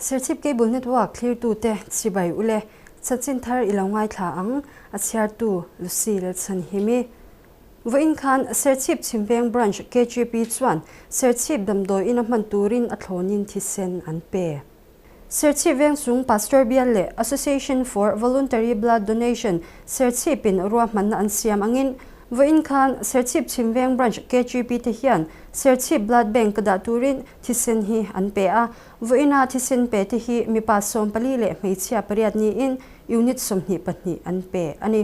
Serchhip Cable Network thlirtute chibai ule chanchin thar i lo ngaithla ang, a chhiartu Lucy Lalchhanhimi. Vawiin khan Serchhip Chhimveng Branch KGP chuan Serchhip damdawi ina hman turin a thlawnin thisen an pe. Serchhip Vengchung Pastor Bial leh Association for Voluntary Blood Donation Serchhipin ruahmanna an siam angin vawiin khan Serchhip Chhimveng Branch KGP te hian Serchhip Blood Bank dah turin thisen hi an pe a. Vawiina thisen pe te hi mipa 14 leh hmeichhia pariat niin unit 22 an pe a ni.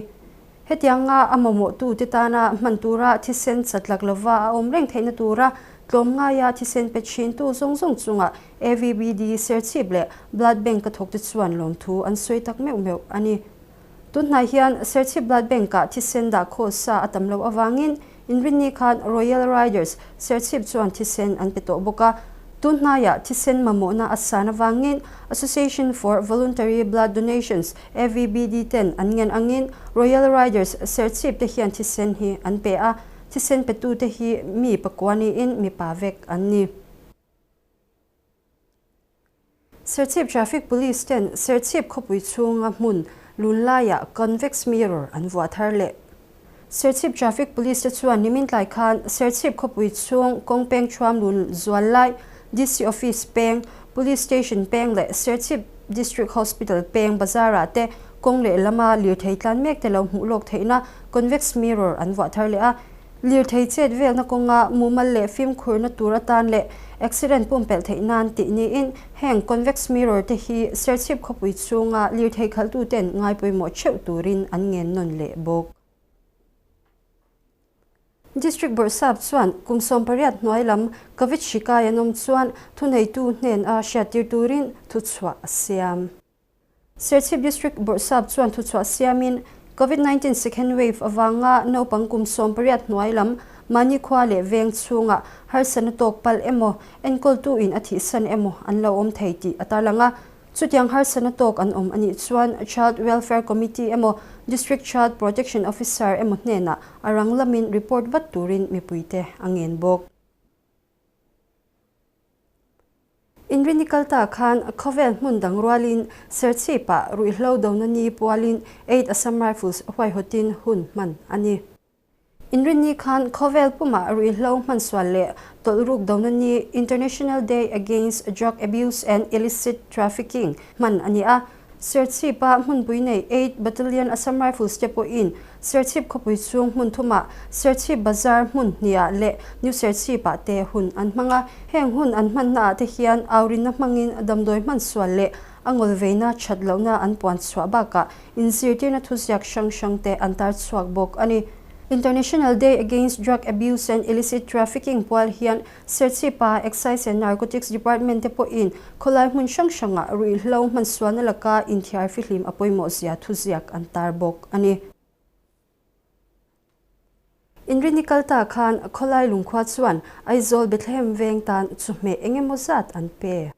Hetianga a mamawhtute tana hman tura thisen chatlak lova a awm reng theihna tura tlawmngaia thisen pe thintu zawng zawng chunga AVBD Serchhip leh Blood Bank ka thawkte chuan lawmthu an sawi tak meuh meuh a ni. Tunhnai hian Serchhip Blood Bank-ah thisen dah khawl sa a tam loh avangin Inrinni khan Royal Riders Serchhip chuan thisen an pe tawh bawk a. Tunhnaiah thisen mamawhna a san avangin Association for Voluntary Blood Donations, AVBD, ten an ngen angin Royal Riders Serchhip te hian thisen hi an pe a, thisen petute hi mi pakua niin mipa vek an ni. Serchhip Traffic Police ten Serchhip khawpui chhunga hmun lun laiah convex mirror an vuah thar leh. Serchhip Traffic Police te chuan nimin tlai khan Serchhip khawpui chhung kawng peng thuam lun zual lai DC Office peng, Police Station peng leh Serchhip District Hospital peng bazar ah te kawng lehlama lirthei tlan mek te lo hmuh lawk theihna convex mirror an vuah thar leh a. Lirthei chet velna kawnga mumal leh fimkhurna tur atan leh accident pumpelh theih nan tih niin heng convex mirror te hi Serchhip khawpui chhunga lirthei khalhtuten ngai pawimawh theuh turin an ngen nawn leh bawk. District Bawrhsap chuan kum 18 hnuai lam Covid hri kai an awm chuan thuneitu hnen a hriattir turin thuchhuah a siam. Serchhip District Bawrhsap chuan thuchhuah siamin Covid 19 second wave avanga naupang kum 18 hnuai lam mahni khua leh veng chhunga harsatna tawk palh emaw enkawltu in a thihsan emaw an lo awm thei tih a tarlang a. Chutiang harsatna tawk an awm anih chuan Child Welfare Committee emaw District Child Protection Officer emaw hnenah a rang lamin report vat turin mipuite a ngen bawk. Inrini kalta khan khawvel hmun dang rualin Serchhip-ah ruihhlo dona ni pualin Eight Assam Rifles huaihawtin hun hman a ni. Inrini khan khawvel pumah ruihhlo hmansual leh tawlhruk dona ni International Day Against Drug Abuse and Illicit Trafficking hman a ni a. Serchhip-a hmunpui nei Eight Battalion Assam Rifles te pawhin Serchhip khawpui chhung hmun thumah Serchhip Bazar hmun hniah leh New Serchhip-ah te hun an hmang a. Heng hun an hmannaah te hian aurinna hmangin damdawi hmansual leh a ngawlveina that lohna an puan chhuah bakah inzirtirna thuziak hrang hrang te an tar chhuak bawk a ni. International Day Against Drug Abuse and Illicit Trafficking pual hian Serchhipa Excise and Narcotics Department te pawhin khawlai hmun hrang hrangah ruihhlo hmansualna laka inthiar fihlim a pawimawh zia thuziak an tar bawk a ni. Inrini kalta khan khawlai lungkhua chuan Aizawl Bethlehem veng tan chawhmeh eng emaw zat an pe.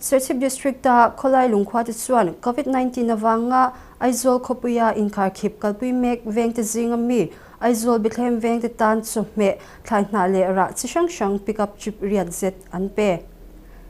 Serchhip District-a khawlai lungkhua te chuan Covid 19 avanga Aizawl khawpuia inkharkhip kalpui mek vengte zinga mi Aizawl Bethlehem vengte tan chawhmeh thlai hnah leh rah chi hrang hrang pick up chip riat zet an pe.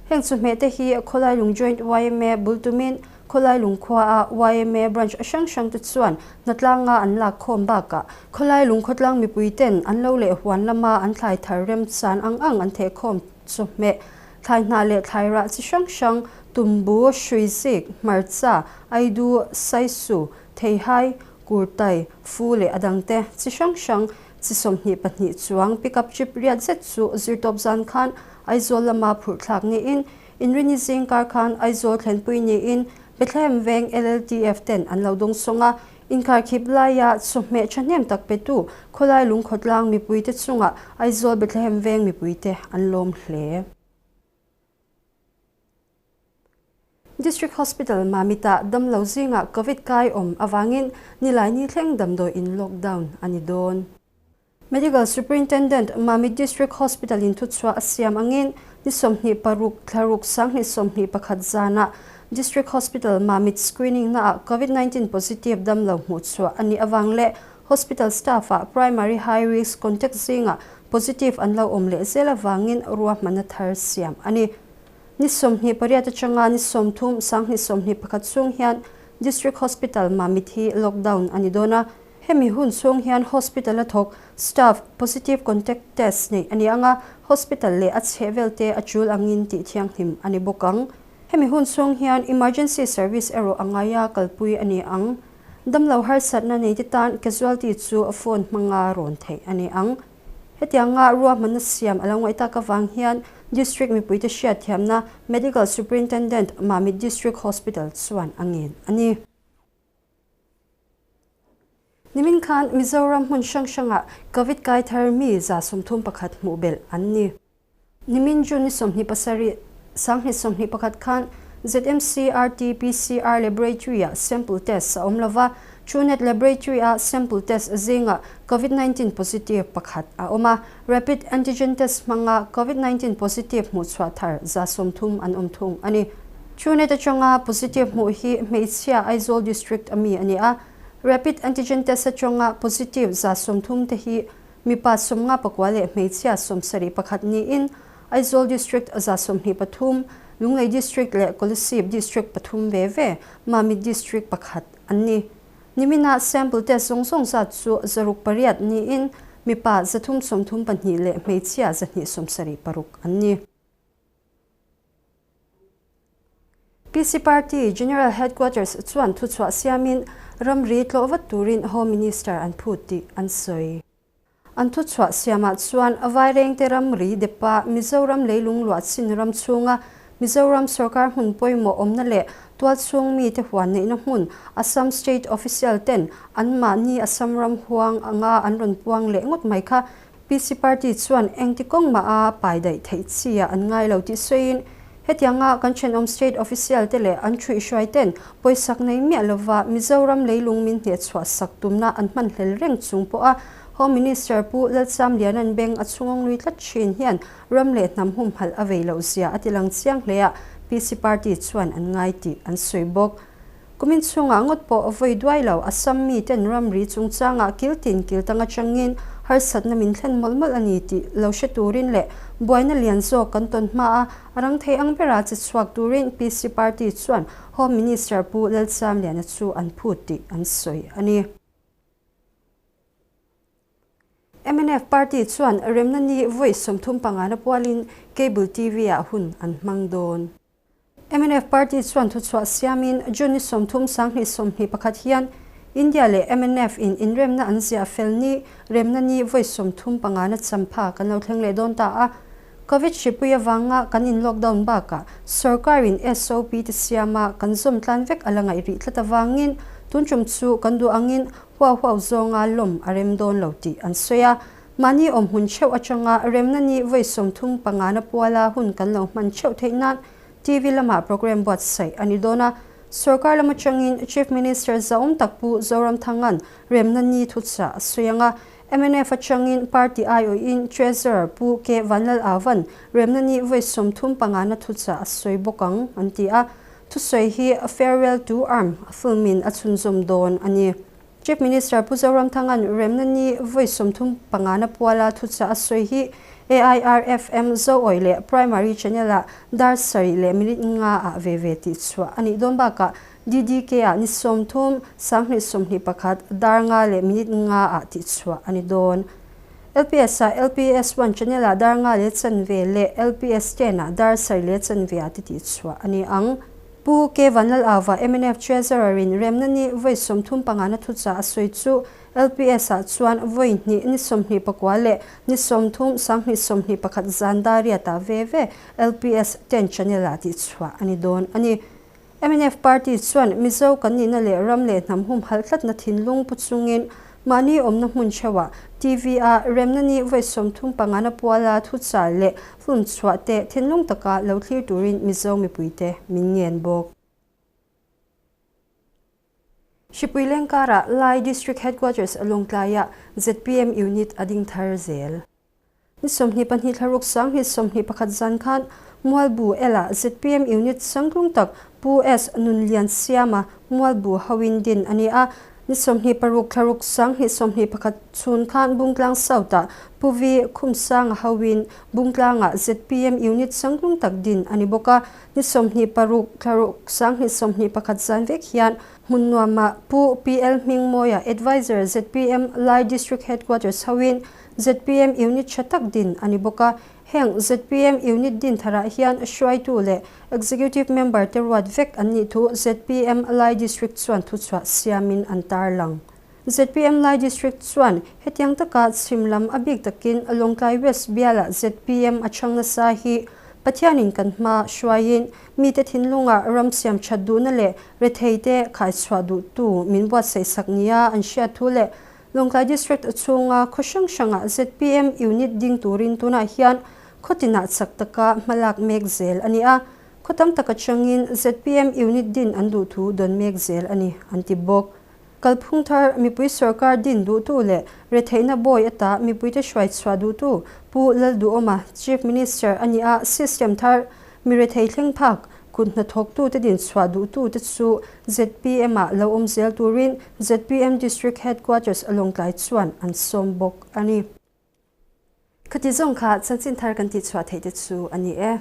Heng chawhmeh te hi khawlai lung Joint yma bul tumin khawlai lungkhua-a yma branch hrang hrang te chuan hnatlanga an lak khawm bakah khawlai lung khawtlang mipui ten an lo leh huan lama an thlai thar remchan ang ang an thehkhawm chawhmeh Thlai hnah leh thlai rah chi hrang hrang, tumbu, hruizik, hmarcha, aidu, saisu, theihai, kurtai, fu leh a dangte chi hrang hrang chi 22 chuang pickup jeep riat zet chu zirtawp zan khan Aizawl lama phurh thlak niin Inrini zing kar khan Aizawl thlenpui niin Bethlehem veng LLTF ten an lo dawngsawng a, inkharkhip laia chawhmeh thahnem tak petu khawlai lungkhawtlang mipuite chungah Aizawl Bethlehem veng mipuite an lawm hle. District Hospital Mamit-ah damlo zingah Covid kai awm avangin Nilaini thleng damdawi in lockdown a ni dawn. Medical Superintendent Mamit District Hospital in thuchhuah a siam angin ni 26 thlaruk 2021 zanah District Hospital Mamit screening naah Covid 19 positive damlo hmuhchhuah a nih avang leh Hospital staff ah primary high risk contact zingah positive an lo awm leh zel avangin ruahmanna thar siam a ni. Ni 28 atanga ni 30 2021 chhung hian District Hospital Mamit hi lockdown a ni dawn a. Hemi hun chhung hian hospital a thawk staff positive contact test neih a ni ang a, hospital leh a chhehvel te a tul angin tih thianghlim a ni bawk ang. Hemi hun chhung hian emergency service erawh a ngaia kalpui a ni ang. Damlo harsatna nei te tan casualty chu phone hmanga rawn theih a ni ang. Hetianga ruahmanna siam a lo ngaih tak avang hian District mipuite hriatthiamna Medical Superintendent Mamit District Hospital chuan a ngen a ni. Nimin khan Mizoram hmun hrang hrangah Covid kai thar mi 31 hmuh belh an ni. Nimin June ni 27, 2021 khan ZMC RT-PCR Laboratory-ah sample test a awm lova, Truenat Laboratory-a sample test zingah Covid 19 positive pakhat a awm a, Rapid Antigen Test hmanga Covid 19 positive hmuhchhuah thar 30 an awm thung a ni. Truenat atanga positive hmuh hi hmeichhia Aizawl District a mi a ni a, Rapid Antigen Test atanga positive 30 te hi mipa 59 leh hmeichhia 71 niin Aizawl District 23, Lunglei District leh Kolasib District pathum ve ve, Mamit District pakhat an ni. Niminah sample test zawng zawng zat chu 608 niin mipa 332 leh hmeichhia 276 an ni. PC Party General Headquarters chuan thuchhuah siamin ramri tlawh vat turin Home Minister an phut tih an sawi. An thuchhuah siamah chuan Vairengte ramri depa Mizoram leilung luah chin ram chhunga Mizoram sorkar hmun pawimawh awmna leh tualchhung mite huan neihna hmun Assam State Official ten anmahni Assam ram huang anga an rawn puang leh ngawt mai kha PC Party chuan engti kawng mah a pai daih theih chi ah an ngai lo tih sawiin hetianga kan thenawm State Official te leh an thuihhruai ten pawisak nei miah lova Mizoram leilung min hnehchhuah sak tumna an hman hlel reng chung pawha Home Minister Pu Lalchamliana'n beng a chhungawng lui tlat thin hian ram leh hnam humhalh a vei loh zia a ti lang chiang hle a, PC Party chuan an ngai tih an sawi bawk. Kumin chhungah ngawt pawh vawi duai lo Assam mi ten ramri chungchangah kil tin kil tang atangin harsatna min thlen mawlh mawlh a ni tih lo hre turin leh buaina lian zawk kan tawn hma a, a rang thei ang bera che chhuak turin PC Party chuan Home Minister Pu Lalchamliana chu an phut tih an sawi a ni. Mnf Party chuan remna ni vawi 35 na pualin Cable TV-ah hun an hmang dawn. Mnf Party chuan thuchhuah siamin June ni 30 2021 hian India leh mnf in inremna an ziah fel ni remna ni vawi 35 na champha kan lo thleng leh dawn ta a. Covid hripui avanga kan in lockdown bakah sorkarin SOP te siama kan zawm tlan vek a la ngaih rih tlat avangin tun tum chu kan duh angin huau huau zawnga lawm a rem dawn lo tih an sawi a. Mahni awm hmun theuh atanga remna ni vawi 35 na puala hun kan lo hman theuh theih nan TV lamah programme buatsaih a ni dawn a. Sorkar lam atangin Chief Minister Zaum tak Pu Zoramthanga'n remna ni thuchah a sawi ang a. Mnf atangin party aiawhin Treasurer Pu K Vanlal Avan remna ni vawi 35 na thuchah a sawi bawk ang an ti a. Thusawi hi Farewell to Arm film-in a chhunzawm dawn a ni. Chief Minister Pu Zoramthanga'n remna ni vawi 35 na puala thuchah a sawi hi AIRFM Zoawi leh Primary Channel-ah dar sarih leh minute nga ah ve ve tih chhuah a nih dawn bakah DDK-ah ni 30, 2021 dar nga leh minute nga ah tih chhuah a ni dawn. LPS-ah LPS One Channel-ah dar nga leh chanve leh LPS Ten-ah dar sarih leh chanve ah te tih chhuah a ni ang. Pu K Vanlal Ava mnf Treasurer-in remna ni vawi 35 na thuchah a sawi chu LPS-ah chuan vawi hnih ni 29 leh ni 30, 2021 zan dar riatah ve ve LPS Ten Channel-ah tih chhuah a ni dawn a ni. Mnf Party chuan Mizo kan nihna leh ram leh hnam humhalh tlatna thinlung pu chungin mahni awmna hmun theuhah TV-a remna ni vawi 35 na puala thuchah leh film chhuah te thinlung taka lo thlir turin Mizo mipuite min ngen bawk. Hripui lengkarah Lai District Headquarters Lawngtlaiah zpm Unit a ding thar zel. Ni 22 thlaruk 2021 zan khan Mualbu L-ah zpm Unit changtlung tak Pu S Nunlian Siama Mualbu hoin din a ni a. Ni 26 thlaruk 2021 chhun khan Bungtlang South-ah Pu Vi Khumsanga hoin Bungtlangah zpm Unit changtlung tak din a ni bawk a. Ni 26 thlaruk 2021 zan vek hian hmun nuamah Pu PL Hmingmawia Adviser zpm Lai District Headquarters hoin zpm Unit tha tak din a ni bawk a. Heng zpm Unit din tharah hian hruaitu leh Executive Member te ruat vek an nih thu zpm Lai District chuan thuchhuah siamin an tarlang. Zpm Lai District chuan hetiang taka chhim lam a bik takin Lawngtlai West bialah zpm a chhang nasa hi Pathianin kan hma hruaiin mite thinlunga ram siam that duhna leh retheite khaichhuah duhtu min buatsaih sak nia an hriat thu leh Lawngtlai District chhunga khaw hrang hrangah zpm Unit ding turin tunah hian khaw tinah chak taka hmalak mek zel a ni a, khaw tam tak atangin zpm Unit din an duh thu dawn mek zel a ni, an ti bawk. Kalphung thar mipui sorkar din duhtu leh retheihna bawi ata mipuite hruai chhuah duhtu Pu Lalduhawma Chief Minister a ni a, system thar mi rethei thleng phak kut hnathawktute din chhuah duhtute chu zpm-ah lo awm zel turin zpm District Headquarters a Lawngtlai chuan an sawm bawk a ni. Khati zawng kha chanchin thar kan tihchhuah theih te chu a ni e.